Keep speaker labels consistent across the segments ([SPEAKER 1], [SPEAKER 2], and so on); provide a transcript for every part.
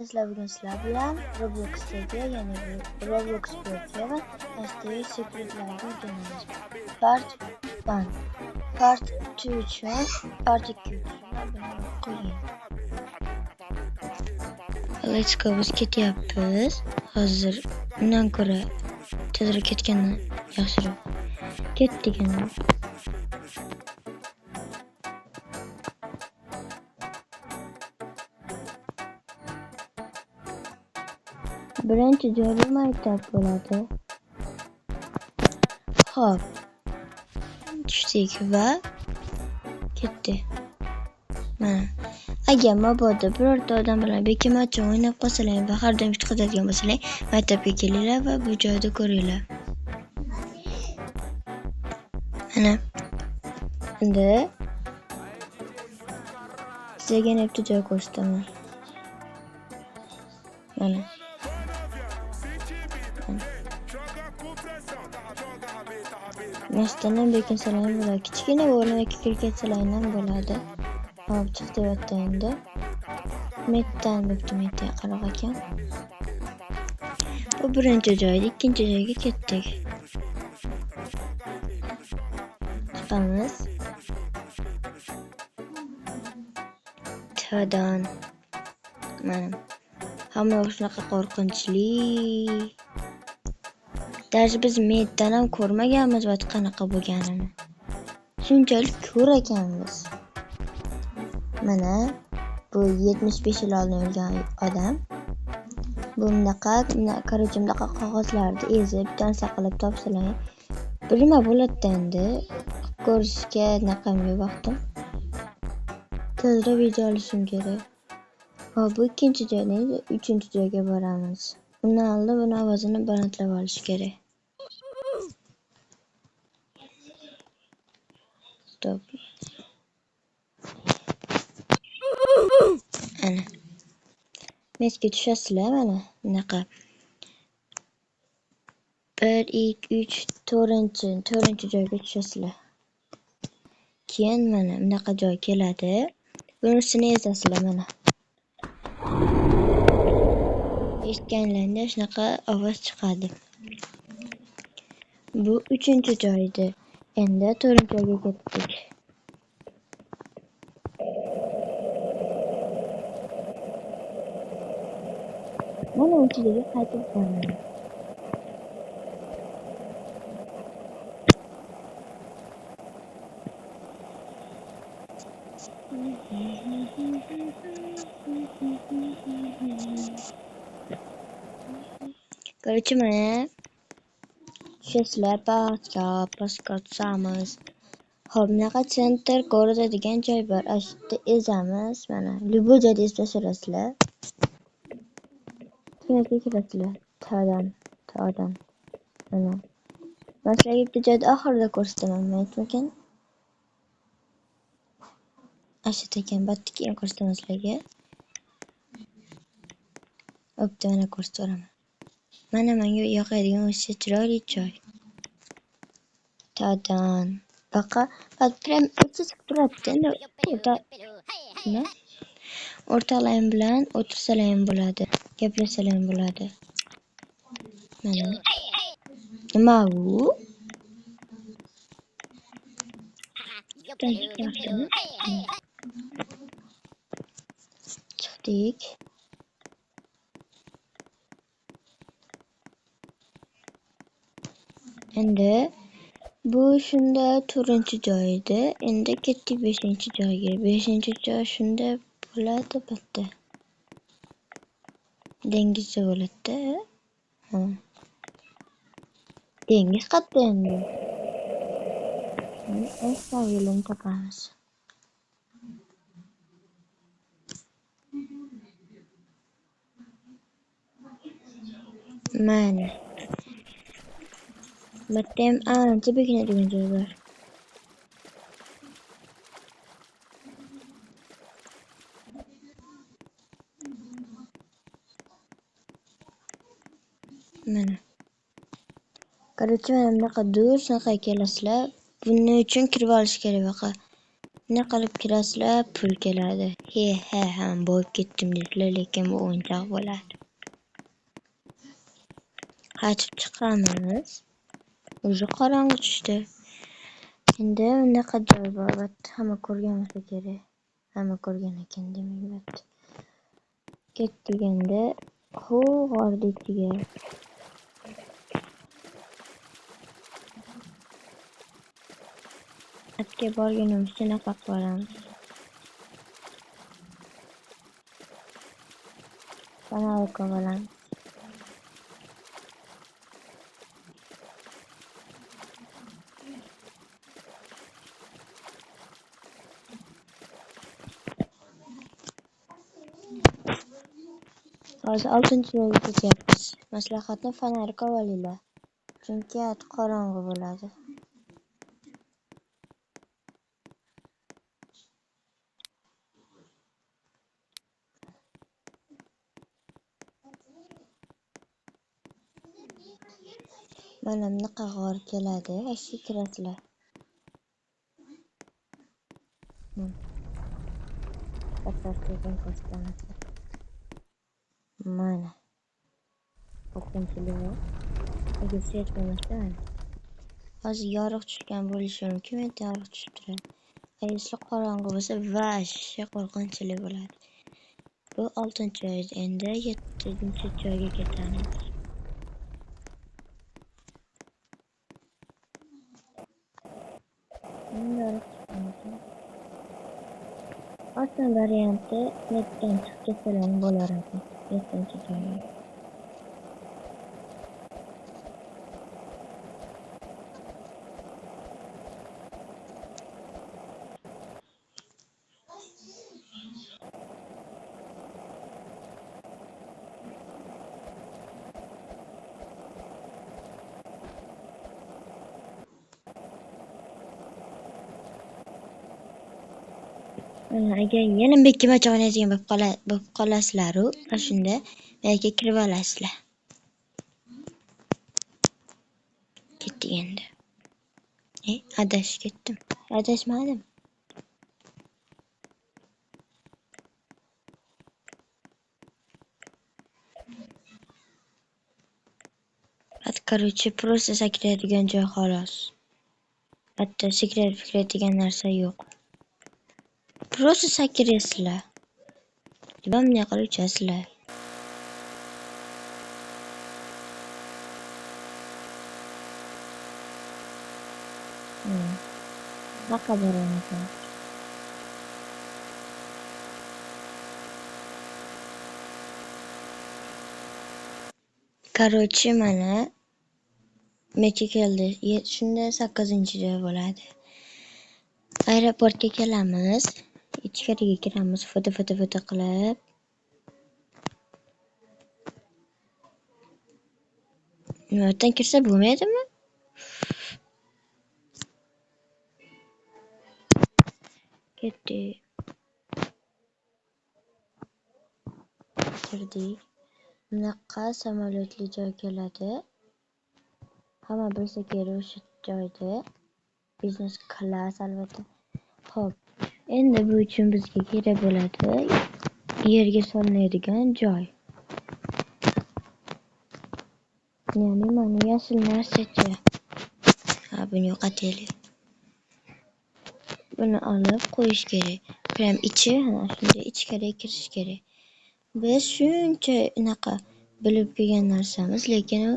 [SPEAKER 1] Sizlar bugun sizlar bilan Roblox'dagi, ya'ni Roblox bo'yicha va Nashdagi sekretlarni o'rganamiz. Part 1, Part 2 uchun, Part 2 uchun obuna qo'ying. Let's go, biz ketyapmiz. Hozir undan ko'ra tezroq ketgani yaxshiroq. Ketdik endi. Birinchi joy bu maktab bo'ladi. Xo'p. Tushdik va ketdik. Mana. Agar mabodo birorta odam bilan bekinmachi o'ynab qolsalar va har doim chiqadigan bo'lsalar, maktabga kelinglar va bu joyda ko'ringlar. Mana. Endi sizlarga yana bitta joy ko'rsataman. Mana. Masjiddan bekinsalar ham bo'ladi. Kichkina o'rniga kirib ketsalar ham bo'ladi. Hop, chiqdi bu endi. Metdan bo'pti, metdan yaqinroq ekan. Bu birinchi joyda, ikkinchi joyga ketdik. Chiqamiz. Tadan. Mana. Hamma shunaqa qo'rqinchli. Даже biz metdan ham ko'rmaganmiz va qanaqa bo'lganini. Shunchalik ko'r ekanmiz. Mana bu 75 yil oldin o'lgan odam. Bu bunaqa, короче, bunaqa qog'ozlarni ezib, bitta qilib topsalar, bir nima bo'ladi endi. Ko'rishga naqam yo'q vaqtim. Tezroq video olishim kerak. Hop, bu ikkinchi joydan uchinchi joyga boramiz. Undan oldin buni ovozini balandlab olish kerak. Stop. Ana. Metga tushasizlar mana bunaqa. 1 2 3 4 joyga tushasizlar. Keyin mana bunaqa joy keladi. Buni ustini ezasizlar mana. Eshitganlarida shunaqa ovoz chiqadi. Bu 3-joy edi. Endi 4-joyga ketdik. Mana o'sha qaytib boraman. Короче, mana tushasizlar, pastga tushamiz. Xo'p, bunaqa center города degan joy bor. Ana shu yerda ezamiz. Mana, любой joyda ezib tashlasizlar. Keyin kirasizlar. Tadan, tadan. Mana. Men sizlarga bitta joyda oxirida ko'rsataman, aytmakan. Ana shu yerda ekan, bitta keyin ko'rsataman sizlarga. O'pti, mana ko'rsataveraman. Mana menga yoqadigan o'sha chiroyli joy. Tadan. Baqa, prям chiqib turibdi. Endi nima? O'rtoqlarim bilan o'tirsalar ham bo'ladi, gaplashsalar ham bo'ladi. Mana. Nima u? Chiqdik. Endi bu shunda 4-joy edi. Endi ketdik 5-joyga. 5-joy shunda bo'ladi bitta. Dengizda bo'ladi-da. Ha. Dengiz qayerda endi? Endi yo'lini topamiz. Mana. Bu yerda ham ancha bekinadigan joy bor. Mana. Короче, mana bunaqa dur, shunaqa kelasizlar. Buning uchun kirib olish kerak buyoqqa. Ne qilib kirasizlar, pul keladi. He he ham boyib ketdim deysizlar, lekin bu o'yinchoq bo'ladi. Qaytib chiqamiz. Уже qorong'i tushdi. Endi unaqa joy bor, albatta hamma ko'rgan bo'lsa kerak. Hamma ko'rgan ekan demak, albatta. Ketdik endi g'orni ichiga. Atga borgunimizcha nima qilib olamiz? Fonarika olamiz. Hozir 6-joyga ketyapmiz. Maslahatni fonarika olinglar. Chunki at qorong'i bo'ladi. Mana bunaqa g'or keladi, ashga kirasizlar. Mana. Qo'rqinchli. Agar svet bo'lmasa, mana. Hozir yorug' tushgan bo'lishi mumkin, endi yorug' tushib turadi. Agar sizlar qorong'i bo'lsa, vashshe qo'rqinchli bo'ladi. Bu 6-joy, endi 7-joyga ketamiz. Oson varianti netdan chiqib ketsalar bo'lar edi. 7-joyga. Agar yana bekkamacha o'ynaydigan bo'lib qolasizlar-u, shunda menga kirib olasizlar. Ketdik endi. Adashib ketdim. Adashmadim. Короче, просто sakraydigan joy xolos. Hatto sakraydigan narsa yo'q. Просто sakraysizlar. Nima bunday qilib uchasizlar? Baqa boramiz. Короче, mana mecha keldi. Shunda 8-joy bo'ladi. Aeroportga kelamiz. Ichkariga kiramiz, foto qilib. Nimadan kirsa bo'lmaydimi? Ketdik. Kirdik. Bunaqa samolyotli joy keladi. Hamma bilsa kerak o'sha joyda. Biznes klass albatta. Xo'p. Endi bu uchun bizga kerak bo'ladi yerga solinadigan joy. Ya'ni mana yashil narsacha. Ha, buni yo'qotaylik. Buni olib qo'yish kerak. Prям ichi, ana shunday ichkariga kirish kerak. Biz shuncha unaqa bilib kelgan narsamiz, lekin u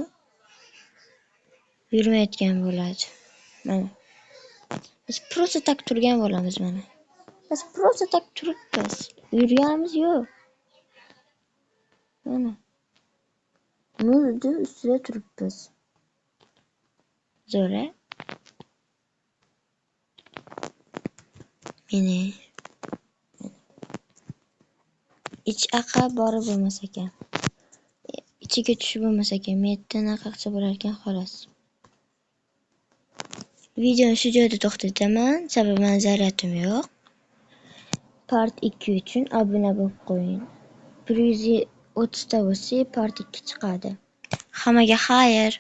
[SPEAKER 1] yurmayotgan bo'ladi. Mana. Biz просто tak turgan bo'lamiz mana. Biz просто tak turibmiz. Yurganimiz yo'q. Mana. Muzni ustida turibmiz. Zo'r-a? Meni ich aqa borib bo'lmas ekan. Ichiga tushib bo'lmas ekan. Men aqaqcha bo'lar ekan xolos. Videoni shu joyda to'xtataman, sababi meni zarratim yo'q. Part 2 uchun obuna bo'lib qo'ying. 130 ta bo'lsa, part 2 chiqadi. Hammaga xayr.